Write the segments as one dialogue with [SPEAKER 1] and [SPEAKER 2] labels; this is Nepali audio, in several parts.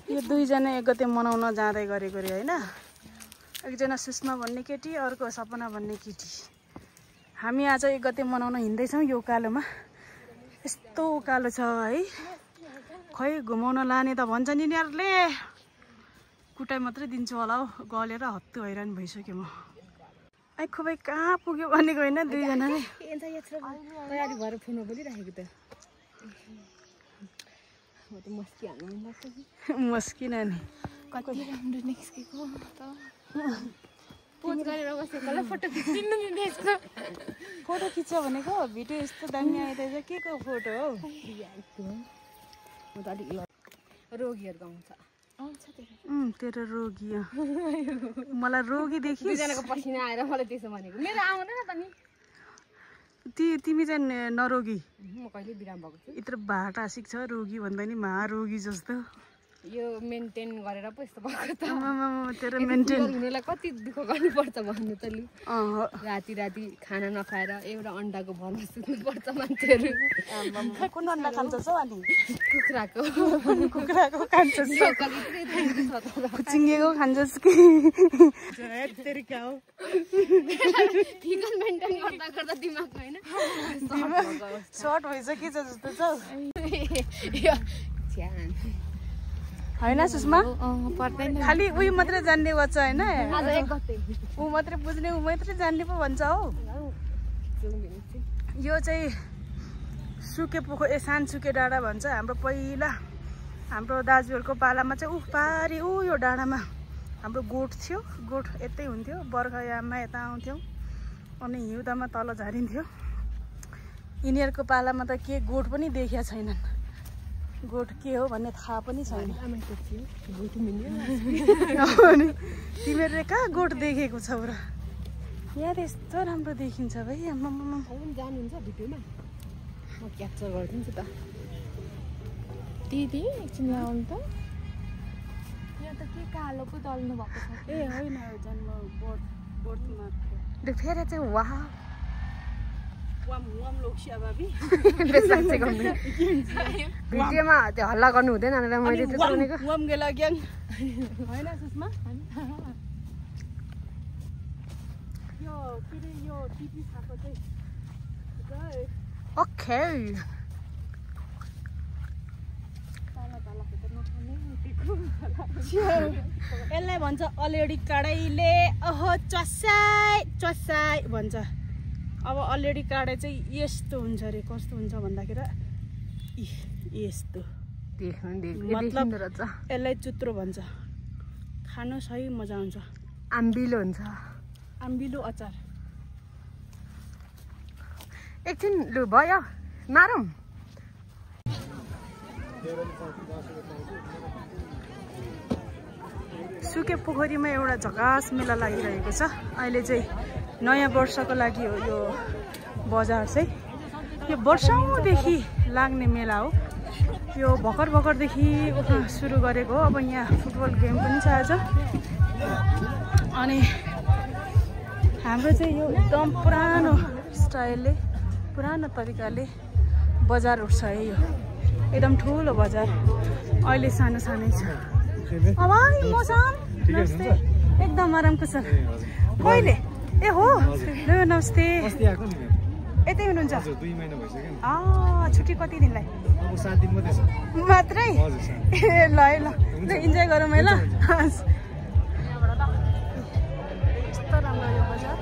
[SPEAKER 1] यो दुईजना एक गते मनाउन जाँदै गरेको रे हैन। एकजना सुषमा भन्ने केटी, अर्को सपना भन्ने केटी। हामी आज एक गते मनाउन हिँड्दैछौँ यो उकालोमा। यस्तो उकालो छ है। खै घुमाउन लाने त भन्छ नि यिनीहरूले। कुटाइ मात्रै दिन्छु होला हौ, गलेर हत्तु हैरान भइसक्यो म। आई खुबै कहाँ पुग्यो भनेको होइन दुईजनाले।
[SPEAKER 2] तयारी भएर फोनमा बोलिराखेको त। म त मस्किहाल्नु मन लाग्छ कि।
[SPEAKER 1] मस्किन नि।
[SPEAKER 2] कति राम्रो निस्केको त। पोज गरेर बसेकोलाई फोटो खिच्दिनु नि त्यसको।
[SPEAKER 1] फोटो खिच्छ भनेको भिडियो यस्तो दामी आइरहेछ। के को फोटो हौ?
[SPEAKER 2] म त अलिक रोगीहरू आउँछ।
[SPEAKER 1] तेरो रोगी हो। मलाई रोगी देखिस्?
[SPEAKER 2] दुईजनाको पसिना आएर मलाई त्यसो भनेको। मेरो आउँदैन त नि।
[SPEAKER 1] तिमी चाहिँ नरोगी।
[SPEAKER 2] म कहिले बिराम भएको छु।
[SPEAKER 1] यत्रो भाटा सिक्छ रोगी भन्दा नि महारोगी जस्तो।
[SPEAKER 2] यो मेन्टेन गरेर पो यस्तो भएको त।
[SPEAKER 1] तेरो मेन्टेन
[SPEAKER 2] हुनुलाई कति दुःख गर्नुपर्छ भन्नु त लु। राति राति खाना नखाएर एउटा अन्डाको भरमा सुत्नुपर्छ मान्छेहरू।
[SPEAKER 1] कुन अन्डा खान्छस् हौ अनि?
[SPEAKER 2] कुखुराको।
[SPEAKER 1] कुखुराको खान्छस्? चिङ्गेको खान्छस् कि? तेरिका हो।
[SPEAKER 2] फिगर मेन्टेन गर्दा गर्दा दिमाग होइन
[SPEAKER 1] सर्ट भइसकेछ जस्तो छ होइन सुषमा? खालि उयो मात्रै जान्ने बच्चा होइन, ऊ मात्रै बुझ्ने, ऊ मात्रै जान्ने पो भन्छ हौ। यो चाहिँ सानसुके डाँडा भन्छ। हाम्रो पहिला हाम्रो दाजुहरूको पालामा चाहिँ पारी यो डाँडामा हाम्रो गोठ थियो। गोठ यतै हुन्थ्यो। बर्खायाममा यता आउँथ्यौँ अनि हिउँदामा तल झारिन्थ्यो। यिनीहरूको पालामा त के गोठ पनि देखेका छैनन्। गोठ के हो भन्ने थाहा पनि छैन। तिमीहरूले कहाँ गोठ देखेको छौ र? यहाँ यस्तो राम्रो देखिन्छ भाइ।
[SPEAKER 2] जानुहुन्छ भिडियोमा? म क्याप्चर गरिदिन्छु त। दिदी एकछिन आउनु त। यहाँ त के कालो पो दल्नु भएको छ।
[SPEAKER 1] ए होइन, जन्म बर्थमा
[SPEAKER 2] फेरि चाहिँ वाह भिडियोमा त्यो हल्ला गर्नु हुँदैन भनेर मैले त्यसो भनेको।
[SPEAKER 1] होइन सुषमा?
[SPEAKER 2] ओके
[SPEAKER 1] यसलाई भन्छ अलरेडी कडाइले ओहो चसाई चसाई भन्छ। अब अलरेडी काँडा चाहिँ यस्तो हुन्छ अरे। कस्तो हुन्छ भन्दाखेरि यस्तो मतलब यसलाई चुत्रो भन्छ। खानु सही मजा आउँछ।
[SPEAKER 2] आम्बिलो हुन्छ।
[SPEAKER 1] आम्बिलो अचार।
[SPEAKER 2] एकछिन लु भयो मारौँ।
[SPEAKER 1] सुके पोखरीमा एउटा झकास मेला लागिरहेको छ। अहिले चाहिँ नयाँ वर्षको लागि हो यो बजार चाहिँ। यो वर्षौँदेखि लाग्ने मेला हो। यो भर्खरदेखि सुरु गरेको हो। अब यहाँ फुटबल गेम पनि छ आज। अनि हाम्रो चाहिँ यो एकदम पुरानो स्टाइलले, पुरानो तरिकाले बजार उठ्छ है। यो एकदम ठुलो बजार। अहिले सानो सानै छ। अब मौसम नमस्ते, एकदम आराम कुशल। कहिले? ए हो, नमस्ते। यतै हुनुहुन्छ?
[SPEAKER 3] 2 महिना भइसक्यो।
[SPEAKER 1] छुट्टी कति दिनलाई?
[SPEAKER 3] अब 7 दिन मात्रै छ।
[SPEAKER 1] मात्रै? ए ल है ल, इन्जोय गरौँ है ल। यस्तो राम्रो यो बजार।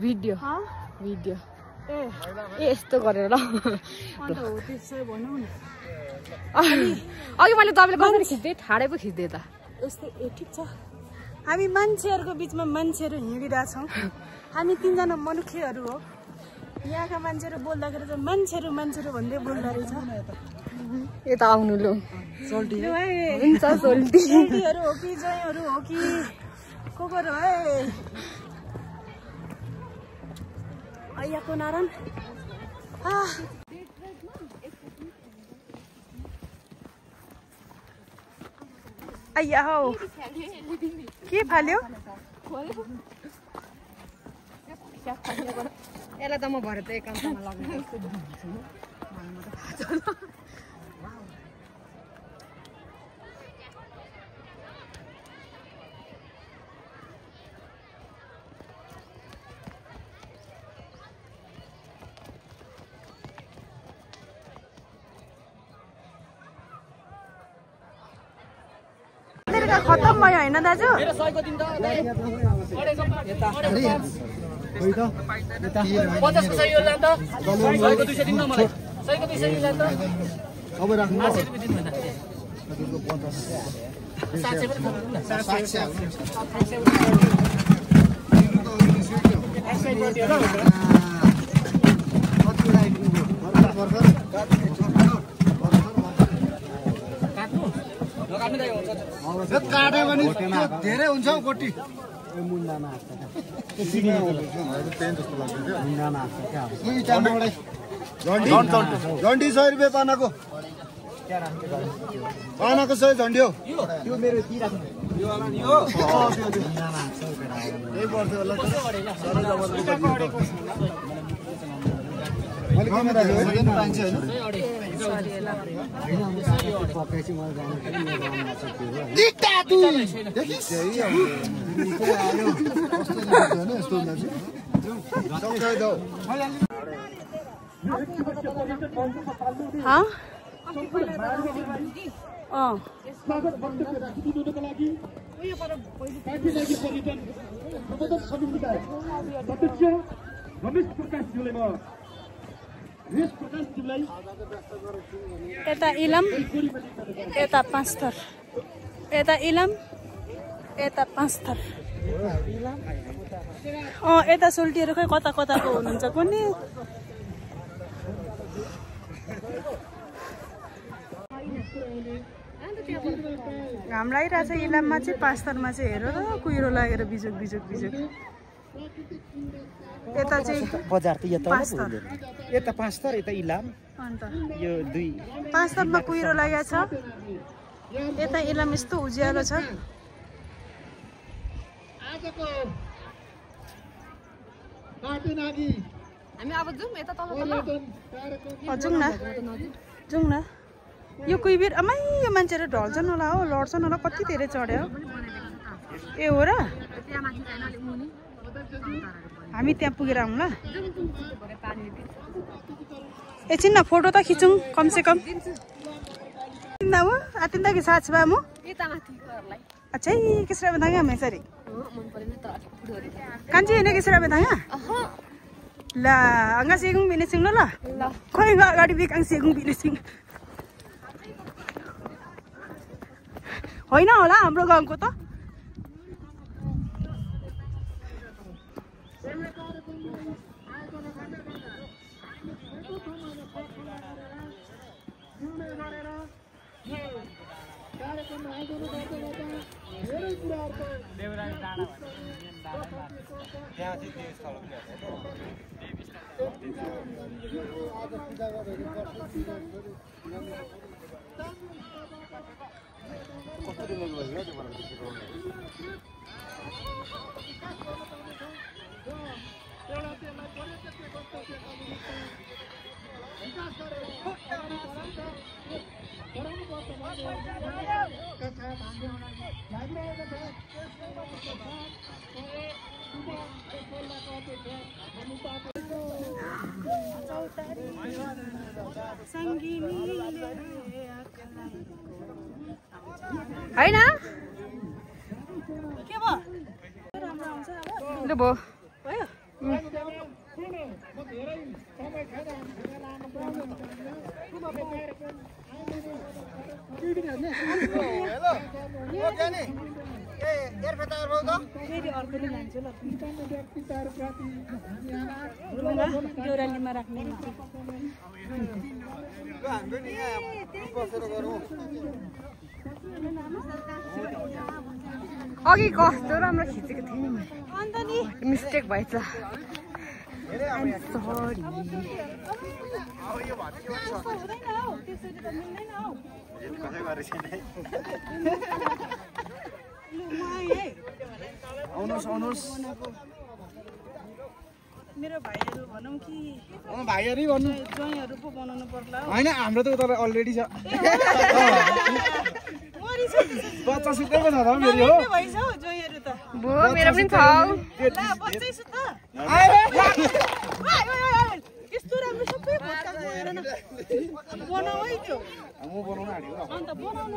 [SPEAKER 2] भिडियो भिडियो यस्तो गरेर ल। अघि मैले तपाईँले कसरी खिच्दै ठाडै पो खिच्दै त।
[SPEAKER 1] यस्तै ठिक छ। हामी मान्छेहरूको बिचमा मान्छेहरू हिँडिरहेछौँ। हामी 3 जना मनुष्यहरू हो। यहाँका मान्छेहरू बोल्दाखेरि चाहिँ मान्छेहरू भन्दै बोल्दो रहेछ।
[SPEAKER 2] यता आउनु लु।
[SPEAKER 1] सोल्टी
[SPEAKER 2] हुन्छ सोल्टी।
[SPEAKER 1] सोल्टीहरू हो कि जयहरू हो कि को हो है? अय्याको नारायण। अय्या हो के फाल्यो?
[SPEAKER 2] यसलाई त म भरे त एकान्तमा लग्ने यस्तो दिन्छु म मलाई त थाहा छैन
[SPEAKER 1] खतम भयो होइन दाजु
[SPEAKER 4] काट्यो भने धेरै हुन्छ हौ गोटी झन्डी 100 रुपियाँ पानाको 100 झन्डी हो यता इलाम यता पाँचथर यता इलाम यता पाँचथर यता सोल्टीहरू खै कता कताको हुनुहुन्छ कुनै घाम लागिरहेछ इलाममा चाहिँ पाँचथरमा चाहिँ हेर त कुहिरो लागेर बिजोक बिजोक बिजोक यता चाहिँ बजार त यता
[SPEAKER 1] पाँचथर
[SPEAKER 4] यता पाँचथर यता इलाम
[SPEAKER 1] अन्त
[SPEAKER 4] यो दुई
[SPEAKER 1] पाँचथरमा कुहिरो लागेको छ यता इलाम यस्तो उज्यालो छ
[SPEAKER 2] हामी अब जाउँ यता तल
[SPEAKER 1] जाउँ न यो कुहिबिर अमै यो मान्छेहरू ढल्छन् होला हो लड्छन् होला कति धेरै चढ्यो ए हो र हामी त्यहाँ पुगेर आउँ ल एकछिन न फोटो त खिचौँ कमसेकम तिन्दा हो आतिन्दा कि साथ बा म अच्छा किसरा बताएंगे हमें सरी कांची है ना किसरा बताएंगे ला अंगा सेगुंग बिने सिंग ला कोई गाड़ी भी अंग सेगुंग बिने सिंग होइन होला हाम्रो गाउँको त हैन के भयो राम्रो आउँछ अब ल भयो देउरालीमा राख्ने अघि कस्तो राम्रो खिचेको थिएँ नि अन्त नि मिस्टेक भएछ मेरो भाइहरू भनौँ कि
[SPEAKER 3] भाइहरु भन्नु
[SPEAKER 1] ज्वाइँहरू पो बनाउनु पर्ला
[SPEAKER 3] हैन हाम्रो त उता अलरेडी छ बच्चा सुतेको छ त फेरि हो
[SPEAKER 1] भइछ हौ ज्वाइँहरू त
[SPEAKER 2] भो मेरो पनि छ
[SPEAKER 1] ला बच्चै सुत यस्तो राम्रो सबै भत्का गएर न बनाऊ है त्यो
[SPEAKER 3] म बनाउन आँटेको
[SPEAKER 1] अन्त बनाउनु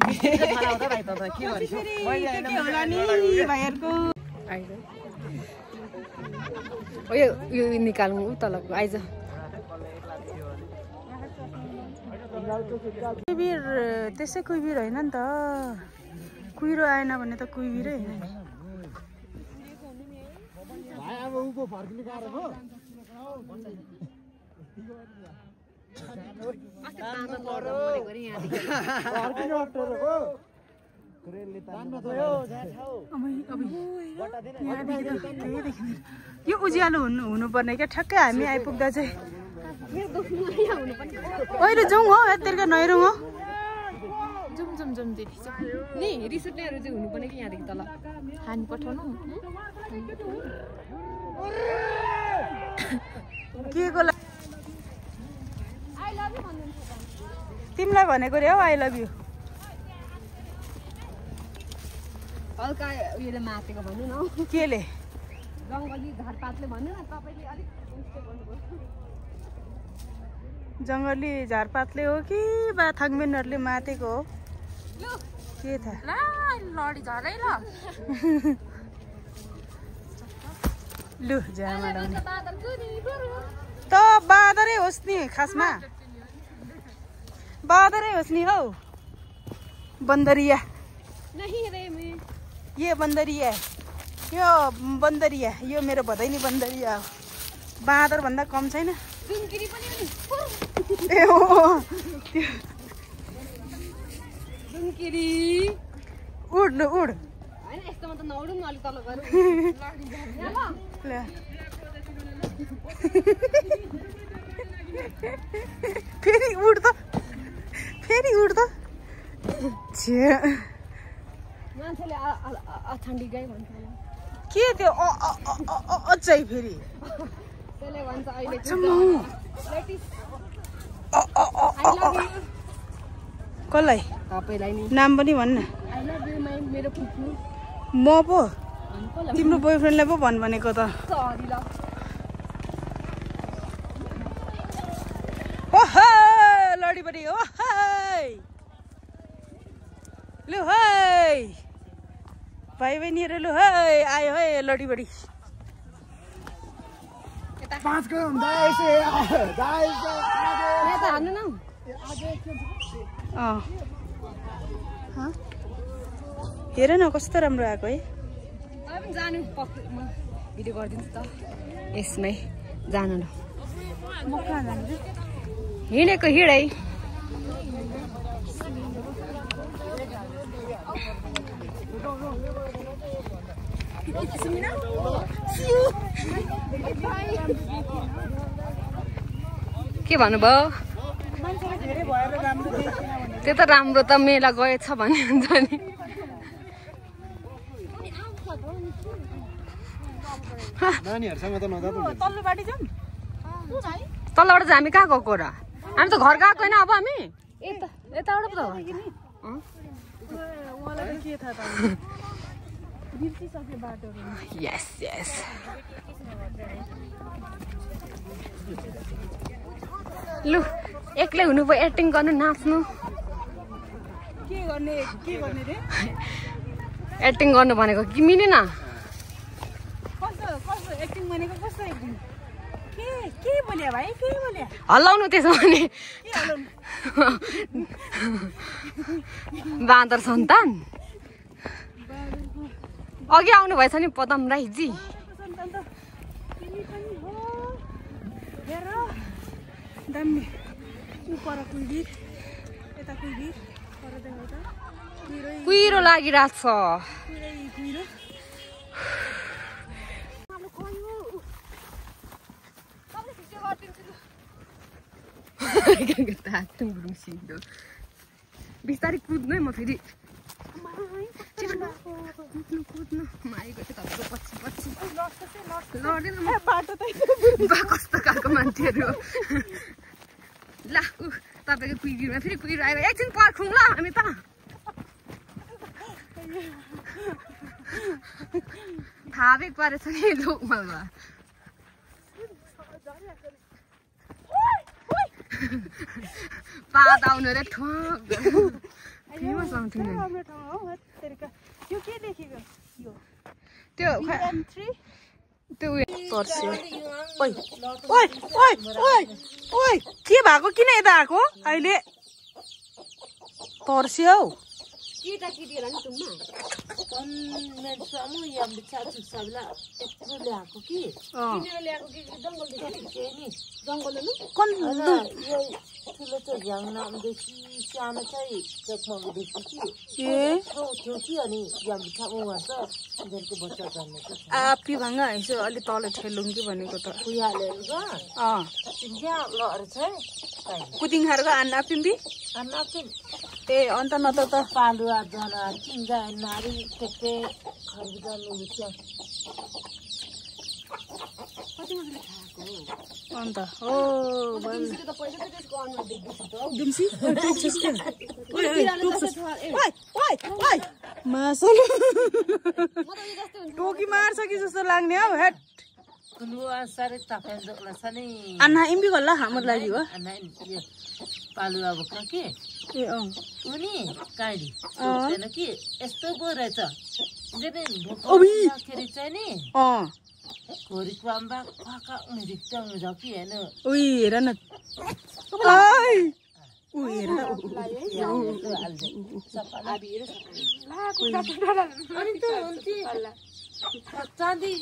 [SPEAKER 1] है के होला नि भाइहरूको
[SPEAKER 2] यो निकाल्नु तलको आइज
[SPEAKER 1] कुइबिर त्यसै कुइबिर होइन नि त कुहिरो आएन भने त कुइबिरै होइन
[SPEAKER 3] भाइ अब उको फर्किने कारण हो
[SPEAKER 1] यो उज्यालो हुनुपर्ने क्या ठ्याक्कै हामी आइपुग्दा चाहिँ अहिले जाउँ हो यतिका नहेरौँ हो
[SPEAKER 2] जुम नि रिसोर्ट ल्याएर चाहिँ हुनुपर्ने कि यहाँदेखि तल खानु पठाउनु
[SPEAKER 1] के को तिमीलाई भनेको रे हौ आई लभ यु
[SPEAKER 2] हल्का उयोले मातेको भन्नु न
[SPEAKER 1] केले
[SPEAKER 2] जङ्गली झारपातले भन्नु न तपाईँले अलिक
[SPEAKER 1] जङ्गली झारपातले हो कि बा थाङमेनहरूले मातेको हो के थाहा
[SPEAKER 2] लडी झरै ल
[SPEAKER 1] लु जामा लाउने त बादरै होस् नि खासमा बादरै होस् नि हौ बन्दरिया ये बन्दरिया यो बन्दरिया यो मेरो भदैनी बन्दरिया हो बाँदर भन्दा कम छैन ए हो उड लु उड फेरि उड त के त्यो अझै फेरि कसलाई नाम पनि भन्न म पो तिम्रो बोयफ्रेन्डलाई पो भन् भनेको त ओहो लडीबडी ओहो लु है भाइ बहिनीहरू लु है आयो है लडीबडी
[SPEAKER 3] 5 को हुँदा यसो
[SPEAKER 1] हेर न कस्तो राम्रो आएको है
[SPEAKER 2] जानु भिडियो गरिदिन्छु त यसमै जानु न
[SPEAKER 1] म कहाँ जानु
[SPEAKER 2] हिँडेको हिँडै के भन्नुभयो त्यो त राम्रो त मेला गएछ भन्ने हुन्छ नि
[SPEAKER 3] नानीहरुसँग त नजाऊ
[SPEAKER 1] तल्लोबाटै जाउँ
[SPEAKER 2] तलबाट चाहिँ हामी कहाँ गएको र हामी त घर गएको होइन अब हामी यताबाट पो त
[SPEAKER 1] उहाँलाई के थाहा त बिर्सिसक्यो बाटोहरू
[SPEAKER 2] यस यस लु एक्लै हुनुभयो एक्टिङ गर्नु नाच्नु
[SPEAKER 1] के गर्ने रे
[SPEAKER 2] एक्टिङ गर्नु भनेको कि मिलेन
[SPEAKER 1] कस्तो एक्टिङ भनेको कस्तो एक्टिङ के बोल्यो भाइ के बोल्यो
[SPEAKER 2] हल्लाउनु त्यसो भने बाँदर सन्तान अघि आउनु भएछ नि पदम राईजी
[SPEAKER 1] दामी पर कुइबिर यता कुइबिर पर देखाउँदा
[SPEAKER 2] कुहिरो लागिरहेछ बिस्तारै कुद्नु है म फेरि कुद्नु माइको चाहिँ तपाईँको पछि पछि लड्दैन
[SPEAKER 1] बाटो त
[SPEAKER 2] बा कस्तो खालको मान्छेहरू ल तपाईँको कुहिरोमा फेरि कुहिरो आयो एकछिन पर्खौँ ल हामी त थाहा परेछ नि लोकमालमा पात आउनु रे ठोक फेमस आउँथ्यो
[SPEAKER 1] यो के लेखेको यो
[SPEAKER 2] त्यो त्यो
[SPEAKER 1] पर्स्यो ओइ ओइ ओइ ओइ ओइ के भएको किन यता आएको अहिले पर्स्यो हौ
[SPEAKER 2] केटाकेटीहरू नि तुममा
[SPEAKER 5] सामु या बिचा सबला यत्रो ल्याएको कि
[SPEAKER 2] किनेर ल्याएको कि जङ्गल
[SPEAKER 5] के नि
[SPEAKER 2] जङ्गल हो
[SPEAKER 1] कुन
[SPEAKER 5] यो ठुलो चाहिँ झ्याङ नामदेखि सानो चाहिँ चकमादेखि कि
[SPEAKER 1] ए
[SPEAKER 5] थियो कि अनि या बिचा उहाँ छ उनीहरूको बच्चा जन्मेको छ
[SPEAKER 1] आपी भाङ्गा यसो अलि तल ठेलौँ कि भनेको त
[SPEAKER 5] उयालेर ग तिनजा लहर छ
[SPEAKER 1] कुदिङ खारको आन्ना पिम्बी
[SPEAKER 5] अन्ना के
[SPEAKER 1] ए अन्त न त
[SPEAKER 5] पालुवा जना किन्जा नारी टेके खरबुजा मिल्छ
[SPEAKER 1] अन्त हो
[SPEAKER 2] त पैसा त त्यसको अनुहार देख्दैछु त
[SPEAKER 1] दिम्सी टुक्छस् के ओइ ओइ टुक्छस् ओइ ओइ ओइ मासल टोकी मार्छ कि जस्तो लाग्ने हौ हेट
[SPEAKER 5] कुलुवा सारे ताफे जला सनी
[SPEAKER 1] अन्ना इम्बी गल्ला हाम्रो लागि हो
[SPEAKER 5] अन्ना यो पालुवा बोक्रा के
[SPEAKER 1] ए अँ
[SPEAKER 5] उनी काइडी छैन कि यस्तो पो रहेछ जेने
[SPEAKER 1] ओइ
[SPEAKER 5] भोकखेरि चाहिँ नि
[SPEAKER 1] अँ
[SPEAKER 5] खोरीको आम्बा खाका उरिक्चङ झकी हैन
[SPEAKER 1] उइ हेर न ओइ उइ हेर न
[SPEAKER 5] अनि त हुन्छ चाँदी